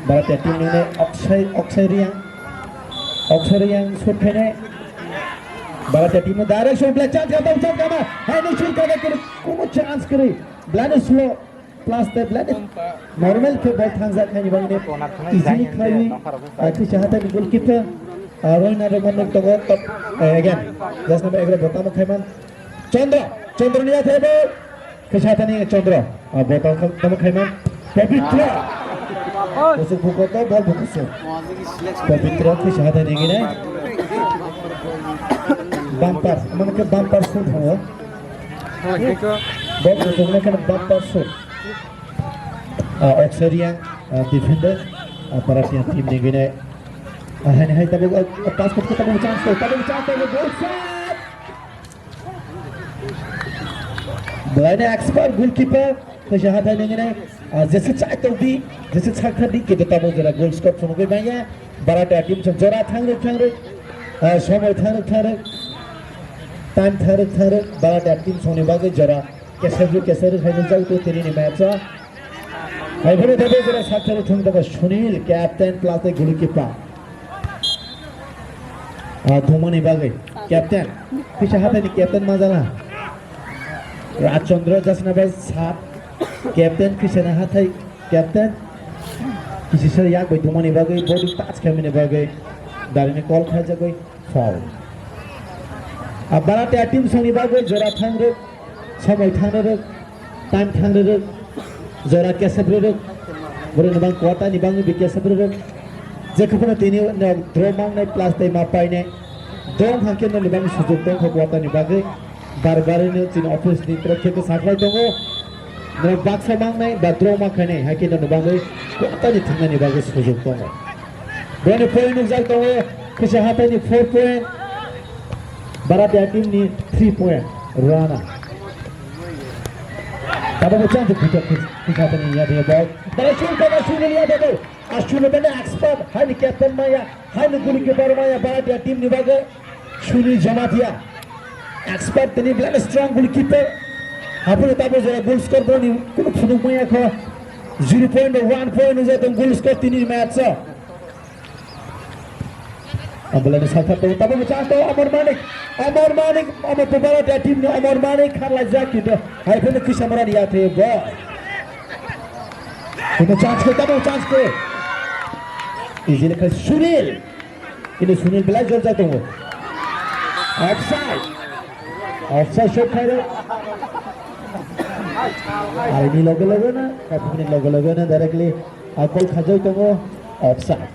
Baratia team ni Akshay, Akshay Riang. Akshay Riang shoot khainai. Baratia team ni direction play, chance kama, chance kama. Hai ni shoot kama, kuno, kuno chance kwrwi. Belai ni slow. Plus te belai ni normal khe ball thangjak khaini bagwi ni easily khlaiwi, ah, Khwisa Hathai ni goalkeeper, ah, Rohina Roman tongo top, eh, again. Just number egaroh bo tamo khaiman. Chandra, Chandra ni yathai bo. Khwisa Hathai ni Chandra, ah, bo tamo khaiman. Pabitra. Kusuk buko to, ball bo kusuk. Pabitra Khwisa Hathai ni hinwi nai. Bumper, mane khe bumper shoot hwngo. Ball kusuk nai kheno bumper shoot. Ah, Akshay Riang, ah, defender, ah, Baratia team ni hinwi nai. Ah, hai, hai, tabuk, ah, pass khe tabuk chance, tabuk chance, tabuk goal shot. Belai ni expert goalkeeper, Khwisa Hathai ni hinwi nai, ah, jesa chai tongdi, jesa chakha di, khe tabuk jora goal scope phunugwi manya, Baratia team song jora thangrwk thangrwk, ah, somoi thangrwk thangrwk, time thangrwk thangrwk, Baratia team song ni bagwi jora kesebru kesebru khainwi jagwi tini ni match o. Hai phano tabuk jora saktharo thung tongo Sunil, captain plus the goalkeeper. Ah, thumani bagwi. Captain. Khwisa Hathai ni captain majala. Rajchandra Jasna bai sat. Captain Khwisa Hathai captain. Kisi sir yak bai thumani bagwi, body touch khaimani bagwi. Darini call khaijagwi. Foul. A Baratia team songni bagwi jora thangrwk, somoi thangrwk, time thangrwk, jora kesebrwk, borokni bang quarter ni bangwi bi kesebrwk. Jekhuphano tini no draw mangnai plus tei ma painai. Dong hangkhe noni bang sujok tongkha quarter ni bagwi. Bar bar no chini office ni torof theke sakhlai tongo. Norok baksa mangnai ba draw ma khainai, hai khe norok bagwi kwtal ni thangnani bagwi sujok tongo. Boni point nukjak tongo, Khwisa Hathai ni four point, Baratia team ni three point, Rana. Tabuk bo chance khuja Khwisa Hathai ni yadi ball. Bara shul kama shul ni yadi ball. Ashul bani expert, hai ni captain maya, hai ni goalkeeper maya, Baratia team ni bagwi. Sunil Jamatia, expert tini belai strong goalkeeper. Haphano tabuk jora goal score boni kunu phunuk maya kho. Zero point one point nujak tong goal score tini match o. Abulani salthar tong tabuk chance tong Amar Manik. Amar Manik, Amar Pubara da team ni Amar Manik kharlaijak kintu. Hai phano Khwisa Mora ni yathe bo. Kunu chance khe tabuk chance khe. Easily khe Sunil. Ini Sunil belai jor jai tongo. Offside. Offside shot khairok. Aini loge loge no, kapukni loge loge no directly a goal khajai tongo. Offside.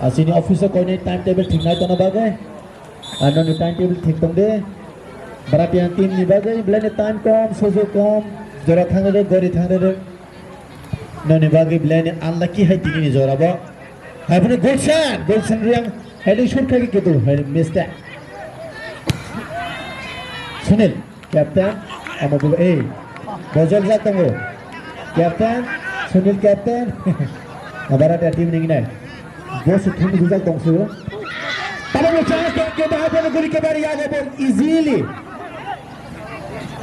Asini office o koinai time table thik nai tona bagwi. Ano ni time table thik tong de. Baratia team ni bagwi belai time kom, sujuk kom. Jora thang de, gori thang de. Noni bagwi belai ni unlucky hai tini ni jora bo. Hai phano Gulshan, Gulshan Riang, heading shot khai ke ketu, heading mistake. Sunil, captain, amo bo, eh, bojol jak tongo. Captain, Sunil captain. Abara ta team ni nai. Bo se thum gujak tong su. Tamo bo chance to ke bahai phano guri ke bari yago bo easily.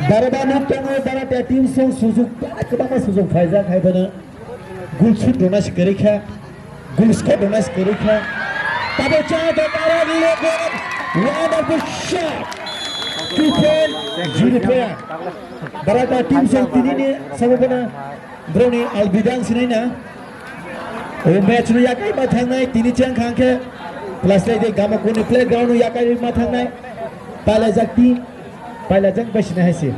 Bara ba nuk tongo, bara ta team song sujuk, kwbangma sujuk phaijak hai phano. Gul shoot rwna se kwrwi kha, gul score rwna se kwrwi kha. Tabo cha to tara level, wonderful shot. Two point zero point. Barata team song tini ni sabo bana broni albidang sinai na. O match no yakai ma thangnai tini chang khang khe. Plus lai de gama kuni playground no yakai ma thangnai. Pala jak team. Pailajak bai sini hai se.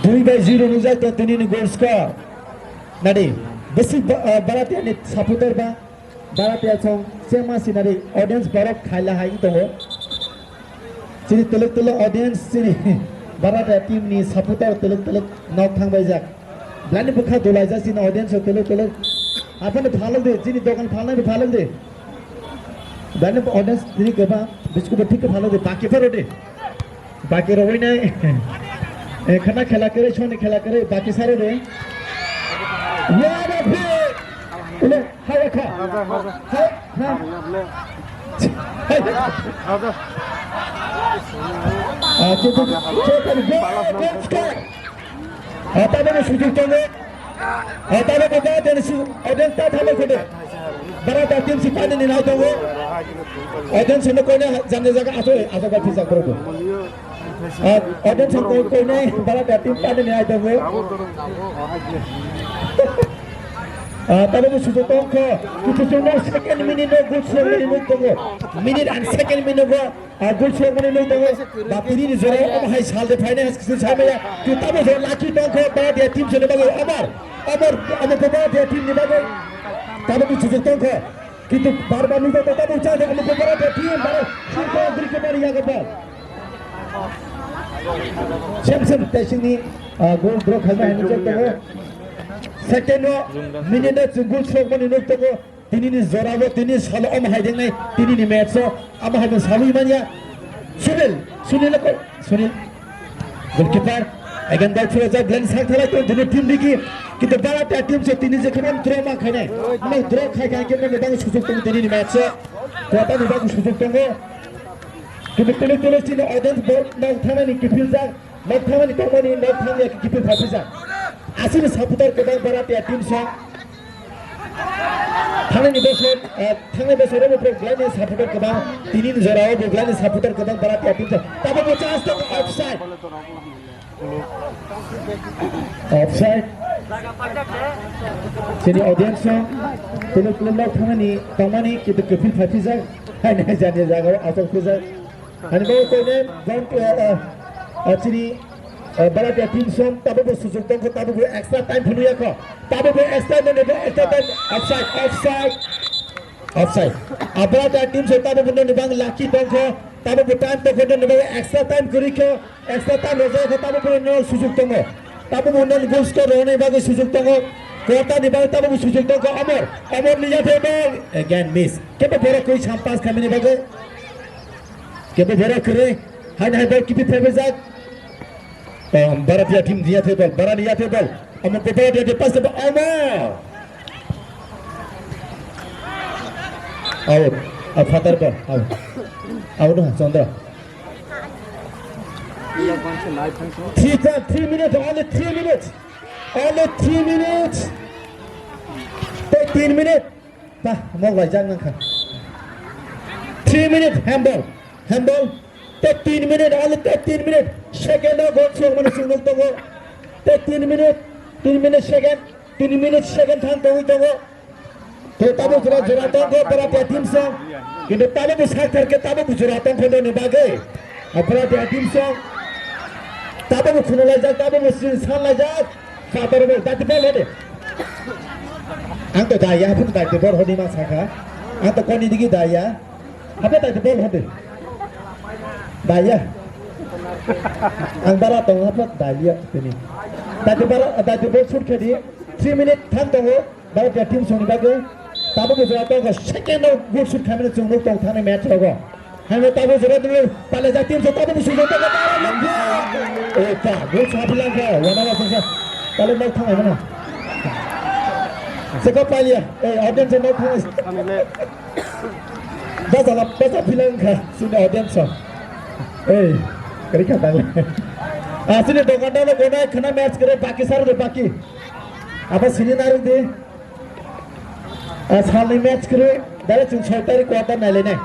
Dui bai zero nujak to tini ni goal score. Nadi, besi ba-, ah, Baratia ni supporter ba, Baratia song chema sinari audience borok khaila hai tongo. Chini telek telek audience chini Baratia team ni supporter telek telek nok thang bai jak. Blani bwkha dolaijak chini audience o telek telek. Aphano phalok de, chini dokan phalnai phalok de. Blani audience tini kwbang, biskubo thik phalok de, baki pharo de. Baki rowai nai. Eh, khana khela kwrwi, soni khela kwrwi, baki saro de. Ya, ya, phi. Ulo, haya kha. Ha, ha. Ah, tu, tu, tu, tu, tu, tu, tu, tu, Ah, tabuk ni sujuk tongo. Ah, tabuk ni ba dan su, ah, dan ta thalo khode. Bara ta tim si pani ni nai tongo. Ah, dan sendo koina jande jaga aso, aso ba pisa koro. Ah, ah, dan sendo koina bara ta tim pani ni nai tongo. Ah, tabuk ni sujuk tongkho. Kitu suno second minute no good suno minute tongo. Minute and second minute go. Agul sokmani nung tongo, ba tini ni jora omo hai sal de phainai has kisil sai maya, tu tamo jora laki tongkho, ba dia team sene bagwi omor, omor, omo ko ba dia team ni bagwi, tamo tu sujuk tongkho, kintu bar bar nung tongkho, tamo cha de omo ko ba dia team, bar, sungkho agri ke bar yaga bal. Sem sem tesing ni, ah, goal draw khaima hai nung tongo. Second o, minute o chungul sokmani nung tongo. Tini ni jora bo tini salo om hai dengnai tini ni match o amo hai bo salwi manya. Sunil, Sunil ko, Sunil. Goalkeeper, again ball throw jak, Glenn sak thalai tong tini team digi. Kintu bara ta team se tini je kebang draw ma khainai. Amo draw khai khai kebang bang sujuk tong tini ni match o. Kota ni bang sujuk tongo. Kintu tini tini tini audience bo nang thana ni kipil jak, nang thana ni tongmani nang thana ni kipil phapi jak. Asini supporter kebang bara ta team sa. Thangnai ni bosor, eh, thangnai bosor o bo Glani supporter kwbang, tini ni jora o bo Glani supporter kwbang bara tia tinta. Tabo bo chance to offside. Offside. Chini audience no, tini kulum lok thangnai ni tongmani kitu kefil phaipijak, hai nai jani jaga o asok pijak. Ani bo koine, don't, eh, eh, eh, chini, eh, bara tia team song, tabo bo sujuk tongkho, tabo bo extra time phunu yakho. Tabo bo extra time, extra time, offside, offside, offside. Abara tia team song, tabo bo noni bang lucky tongkho, tabo bo time tongkho, noni bang extra time kwrwi kho, extra time rojak kho, tabo bo no sujuk tongo. Tabo bo noni goal score roni bagwi sujuk tongo. Kota ni bagwi tabo bo sujuk tongkho, Amor, Amor ni yathe ball. Again miss. Kebo borok koi sam pass khamini bagwi. Kebo borok kwrwi, haino hai ball kipi phaibaijak. Em, Baratia team ni yathe ball, Barani yathe ball. Omo ko Baratia team pass ba, omo. Out. A fatar ball, out. Out no, Chandra. Three time, three minutes, only three minutes. Only three minutes. Tei tin minute. Ta, mok bai jak nang kha. Three minute, handball. Handball. Te tin minute, only te tin minute. Second o goal song mani sung nuk tongo. Te tin minute, tin minute second, tin minute second thang tongwi tongo. Tei tabuk jora jora tongkho Bharatya team song. Kintu tabuk bo sakthar khe tabuk bo jora tongkho nini bagwi. Bharatya team song. Tabuk bo khunulaijak, tabuk bo sin sanlaijak. Kabar bo dati bol hode. Ang to daya, hapun dati bol hodi ma sakha. Ang to koni digi daya. Hapun dati bol hode. Daya. Ang bara tong hapun daya tini. Dati bara, dati bol shoot khedi. Three minute thang tongo. Bharatya team songni bagwi tabuk jora tongkha, second o goal shoot khaimani chwng nuk tong thani match rogo. Haino tabuk jora dino pale ja team so tabuk sujak tongkha. Eta goal shoot philangkha, wana wa sasa. Pale nok thangai mano. Seko palia, eh, audience nok thangai. Basa la, basa philangkha, sini audience so. Eh, kari kha tang. Asini dokan dalo gona khana match kare baki sar de baki. Apa sini naruk de. Ah, salni match kwrwi, direct chwng soi tarik quarter nailainai.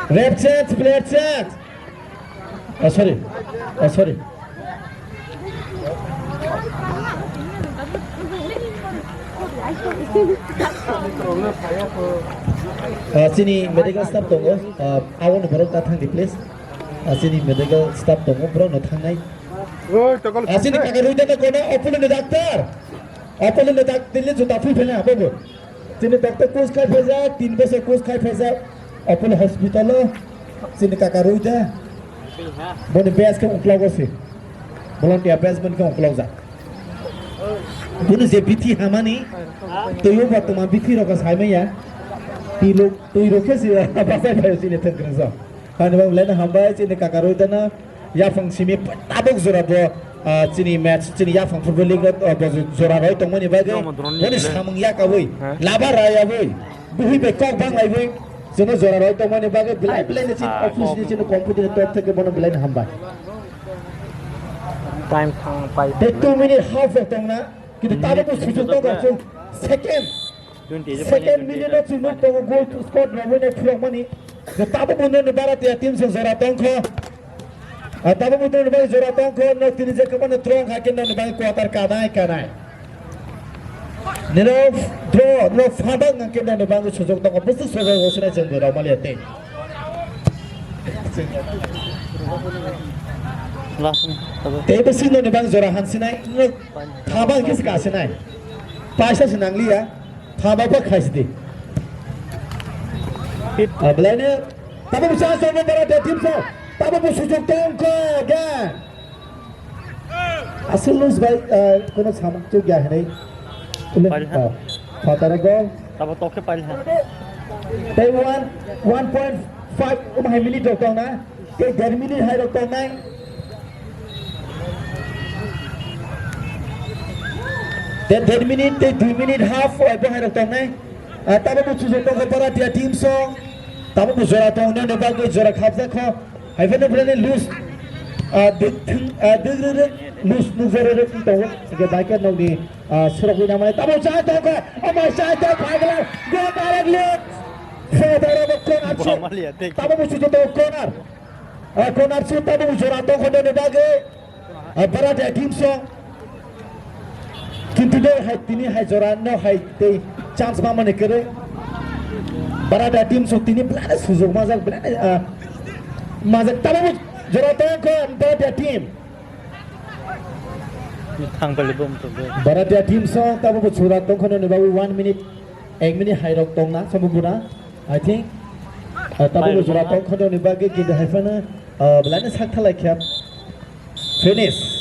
Ref change, player change. Oh, sorry. Oh, sorry. Ah, chini medical staff tongo. Ah, aboni borok ta thangdi, please. Ah, chini medical staff tongo, borok no thangnai. Ah, chini kaka Rohit da kono, Apollo ni doctor. Apollo ni dak tili juta phui phela bobo. Chini doctor course khai phaijak, tin bosor course khai phaijak. Apollo hospital o chini kaka Rohit da. Boni base khe uklogo se. Volunteer base boni khe uklojak. Boni je bithi hamani, twibo ba tuma bithi rok sai maya. Twi rok, twi rok khe se basai phaio chini thwng kwrwng so. Hani bang belai no hambai chini kaka Rohit da no. Yaphang simi tabuk jora bo, ah, chini match, chini yaphang football league o, ah, bo jora roi tongmani bagwi. Yo, mo drone boni ni samung yakawi, ha? Laba rayabwi, buhi bai kok bang laiwi, chini jora roi tongmani bagwi belai belai ni chini ah, office ni chini committee ni top theke bono belai ni hambai. Time thang pai. Tei two minute half rok tongna, kintu tabuk bo sujok tongo chwng second. Second minute o chwng nuk tongo goal scored rwmani philokmani. Je tabuk bo nini Bharatya team se jora tongkho. Ah, tabuk bo nini bai jora tongkho, no tini je kwmano throng kha khe nini bai quarter kanai kanai. Nino draw, no fabak nang khe nini bai sujok tongo, bwswk sujok o sinai chwng bo rwmani tei. Last ni, tabuk. Tei bwswk nini bai jora hansinai, no thabang khe se kasinai. Paisa se nangliya. Thaba pa khaisidi. Ablaine, tabo bisa so mo bara de team so. Tabo bo sujok tong ko ga. Asul lose bai, ah, kono samung chuk ya hinai. Pari ha. Ah, fatara gol. Tabo toke pari ha. Tei one, one point five um hai minute rok tong na. Tei der minute hai rok tongnai. Tei der minute tei dui minute half, eh, bo hai rok tongnai. Ah, tabo bo chujo tongkha Bharatya team song. Tabo bo jora tong, nini bagwi jora khapjak kho. Hai phano belai ni loose. Ah, dwk thwng, ah, dwk rwk rwk loose nukjak rwk rwk tongo. Hingke bai khe nokni, ah, sorok wi namani. Tabo chai tongkha. Omo chai tong phai gala. Go direct loose. Fodoro bo corner shoot. Tabo bo chujo tong corner. Ah, corner shoot tabuk jora tong kho nini bagwi. Ah, Bharatya team song. Kintu de hai tini hai jora no hai tei chance ma mane kere. Bharatya team song tini belai sujok majak belai, ah, majak tabuk jora tong kho Bharatya team. Thang pali bom to be. Bharatya team song tabuk jora tong kho nini bagwi one minute, ek minute hai rok tong na samung guna. I think, uh, tabuk jora tong kho nini bagwi kintu hai phano, uh, belai no sak thalai khe finish.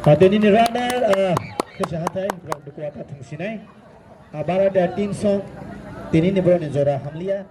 Uh, tini ni runner, uh, khe se hathai, rok dukwa ta thang sinai. Uh, Bharatya team song, tini ni borok ni jora hamliya.